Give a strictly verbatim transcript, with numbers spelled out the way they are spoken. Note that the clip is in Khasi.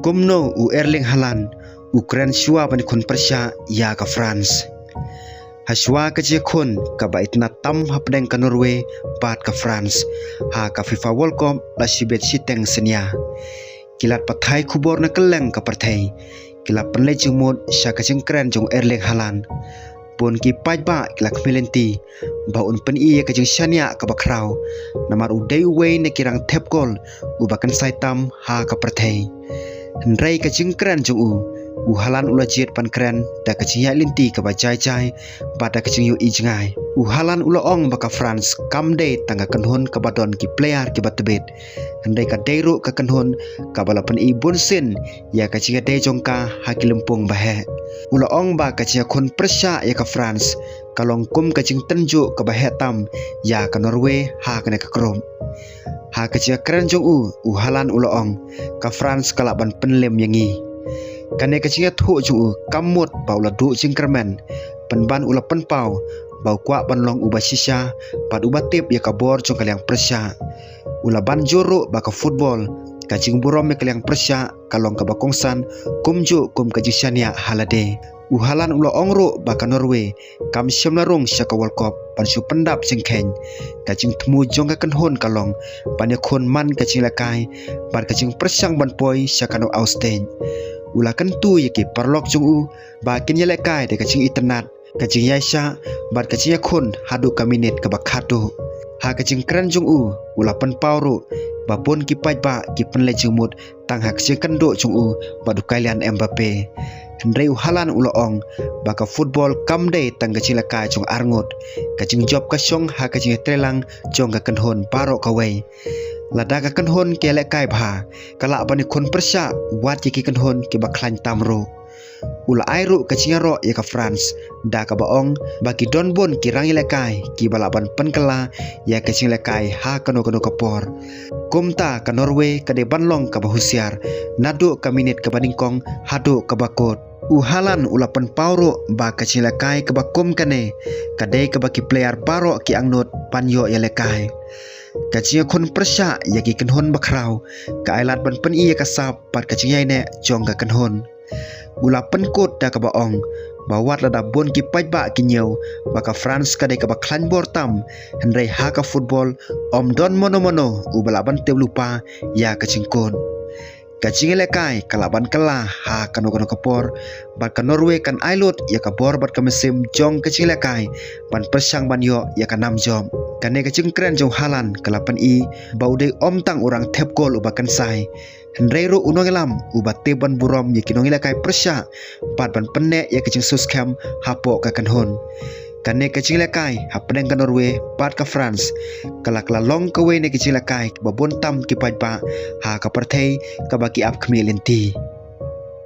Kumno u Erling Haaland u kren shuwa ban ïakhun pyrshah ïa ka France? Hashwa ka jingïakhun kaba itynnad tam hapdeng ka Norway bad ka France ha ka FIFA World Cup la shibit shiteng synñia, ki lad pathai khubor na kylleng ka pyrthei ki la pynleit jingmut sha ka jingkren jong u Erling Haaland. Bun ki paidbah ki la khmih lynti ba un pyni ïa ka jingshaniah kaba khraw, namar u dei uwei na ki rangthep gol uba kynsai tam ha ka pyrthei. Hynrei ka jingkren jong u, u Haaland u la jied ban kren da ka jingïaid lynti kaba jai jai bad da ka jingïohi jngai. U Haaland u la ong ba ka France kam dei tang ka kynhun kaba don ki player kiba tbit, hynrei ka dei ruh ka kynhun kaba la pyni bunsien ïa ka jingïadei jong ka ha ki lympung ba heh. U la ong ba ka jingïakhun pyrshah ïa ka France ka long kum ka jingtynjuh kaba heh tam ïa ka Norway ha kane ka group. Ha ka jingkren jong u, u Haaland u la ong ka France ka lah ban pynlem ïa ngi. Kane ka jingïathuh jong u kam mut ba u la duh jingkyrmen, pynban u la pynpaw ba u kwah ban long uba shisha bad uba tip ïa ka bor jong ka liang pyrshah. U la ban jur ruh ba ka football, ka jingburom ïa ka liang pyrshah ka long kaba kongsan kumjuh kum ka jingshaniah ha lade. U Haaland u la ong ruh ba ka Norway kam shym la rung sha ka World Cup ban shu pyndap jingkheiñ. Ka jingthmu jong ka kynhun ka long ban ïakhun man ka jingïalehkai bad ka jingpyrshang ban poi sha ka knockout stage. U la kyntu ïa ki paralok jong u ba kin ïalehkai da ka jingitynnad, ka jingïaishah bad ka jingïakhun haduh ka minit kaba khatduh. Ha ka jingkren jong u, u la pynpaw ruh ba bun ki paidbah ki pynleit jingmut tang ha ka jingkynduh jong u bad u Kylian Mbappe. Hynrei u Haaland u la ong ba ka football kam dei tang ka jingïalehkai jong arngut, ka jingjop ka shong ha ka jingïatreilang jong ka kynhun baroh kawei. Lada ka kynhun ka ïalehkai bha, ka lah ban ïakhun pyrshah wat ïa ki kynhun kiba khlaiñ tam ruh. U la ai ruh ka jingïaroh ïa ka France da kaba ong ba ki don bun ki rangïalehkai kiba lah ban pynkylla ïa ka jingïalehkai ha kano kano ka por. Kumta ka Norway ka dei ban long kaba husiar naduh ka minit kaba nyngkong haduh kaba kut. U Haaland u la pynpaw ruh ba ka jingïalehkai kaba kum kane ka dei kaba ki player baroh ki angnud ban ïoh ïalehkai. Ka jingïakhun pyrshah ïa ki kynhun bakhraw ka ai lad ban pyni ïa ka sap bad ka jingïaineh jong ka kynhun. U la pynkut da kaba ong ba wat lada bun ki paidbah ki ñiew ba ka France ka dei kaba khlaiñ bor tam, hynrei ha ka football ym don mano mano uba lah ban tip lypa ïa ka jingkut. Ka jingïalehkai ka lah ban kylla ha kano kano ka por bad ka Norway kan ai lut ïa ka bor bad ka mynsiem jong ka jingïalehkai ban pyrshang ban ïoh ïa ka nam jop. Kane ka jingkren jong u Haaland ka la pyni ba u dei ym tang u rangthep gol uba kynsai, hynrei ruh u nongïalam uba tip ban burom ïa ki nongïalehkai pyrshah bad ban pynneh ïa ka jingsuh skhem hapoh ka kynhun. Kane ka jingïalehkai hapdeng ka Norway bad ka France ka la, ka la long kawei na ki jingïalehkai ba bun tam ki paidbah ha ka pyrthei kaba ki ap khmih lynti.